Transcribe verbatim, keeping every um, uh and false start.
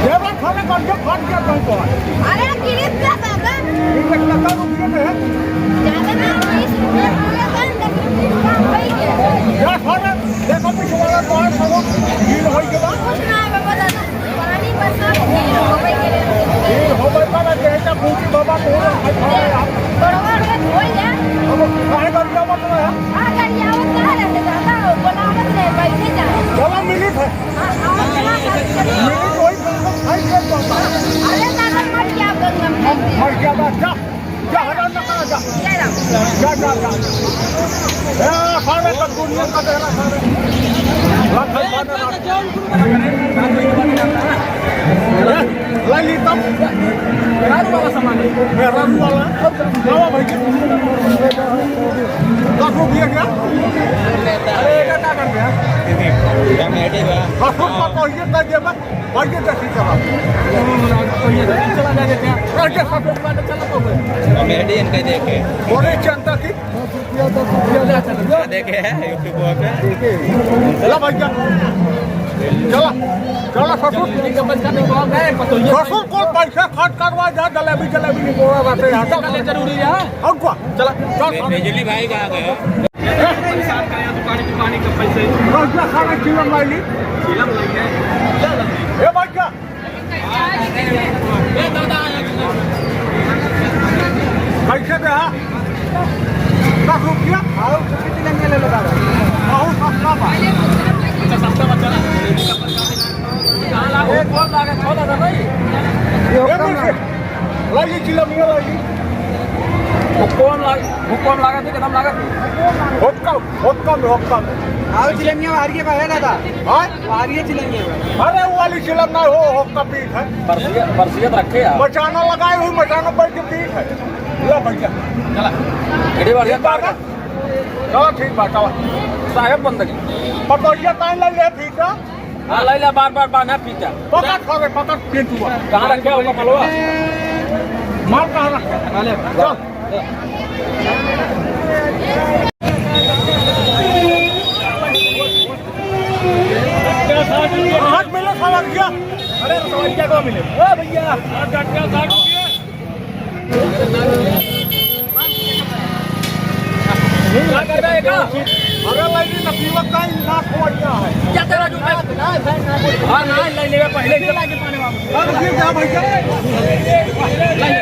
ए बा, खाना कर दे, फाट गया कहीं तो। अरे, गिरे क्या दादा? ये कितना का रुपये में है? ज्यादा ना, बीस रुपये बोले थे, दस रुपये कम हो ही गया। या खाना, देखो पीछे वाला तो है, सब ढील हो गया। कुछ ना है बाबा दादा, पानी बरसात ढील हो गई है। ढील हो गई बा, जैसा पूछी बाबा, तो है, है खाना यार। बड़वा उड़वा धोई ले। अब काहे कर दिया मत रहा है? हाँ, कर दिया, वो कहाँ रहते दादा? वो बोलावत रहे, बैठे जा। चलो, मिली थे। मिली तो वही गंगा खाई के तो। अरे दादा, मर गया गंगा में। मर गया बा, जा। जा, हटा, ना करा, जा। जय राम। जा, जा, जा। ए, सारे तो दुनिया का देना, सारे। लाख, लाख, लाख। ए, लाई ली तब। मेहरारू वाला सामान है। मेहरारू वाला। लावा भाई के। लाख रुपया क्या? अरे, एका का कर दिया? हम हेडे बा। लाख रुपया तो ये कर दिया बा। भाई के दस चला। चला जाएगा क्या? अरे, क्या सब लोग बात चला तो गए। हम हेडे इनका देखे। बोले जनता की। देखे हैं YouTube पे। ला भैया। चला, चला ससुर। ससुर को पैसा खर्च करवा जा, जलेबी, जलेबी नहीं बोला रहते हैं। चला, जरूरी है। और क्या? चला, चल, बि-, बिजली भाई कहाँ गए? परेशान करे, दुकानी, दुकानी के पैसे। भैया, खाना चिलम लाई ली। चिलम लाई है। ए भैया। कैसे दे हा? दस रुपया? और कितने में ले लो दादा? बहुत सस्ता बा। अच्छा, सस्ता बा, चला। कहाँ ला? वो कौन ला गया? छोला था भाई। ये होता ना। लाई चिलम, ये लाई। वो कौन ला-, वो कौन लागत है? कितना लागत है? बहुत कम, बहुत कम, बहुत कम। और चिलमिया बाहर के पाए दादा। हाँ? बाहर ये चिलमिया बा। अरे, वो वाली चिलम ना हो, हो का पीठ है। बरसिया, बरसिया तो रखे यार। मचाना लगाए हुए, मचाना बैठ के पीठ है। ला भैया। चला। एड़ी बढ़िया ठीक बा तार का। चला, ठीक बा, चला। साहेब बंदगी। पतोहिया ताई ले ले, ठीक है। हाँ, ले ले, बार, बार, बार ना पीता। पकड़, पकड़, पकड़, पीठ हुआ। कहाँ रखे होगा पलवा? माल कहाँ रखे? अरे, चल। कहाँ मिला सवाल क्या? अरे, सवाल क्या को मिले? ओ भैया। क्या कर रहा है का? अरे, भाई, ये नसीबत का इंसान खो गया है। क्या तेरा जो है? हाँ, ना, ले ले, पहले ही चला के पाने वाला। अरे, ये क्या भैया? ले ले।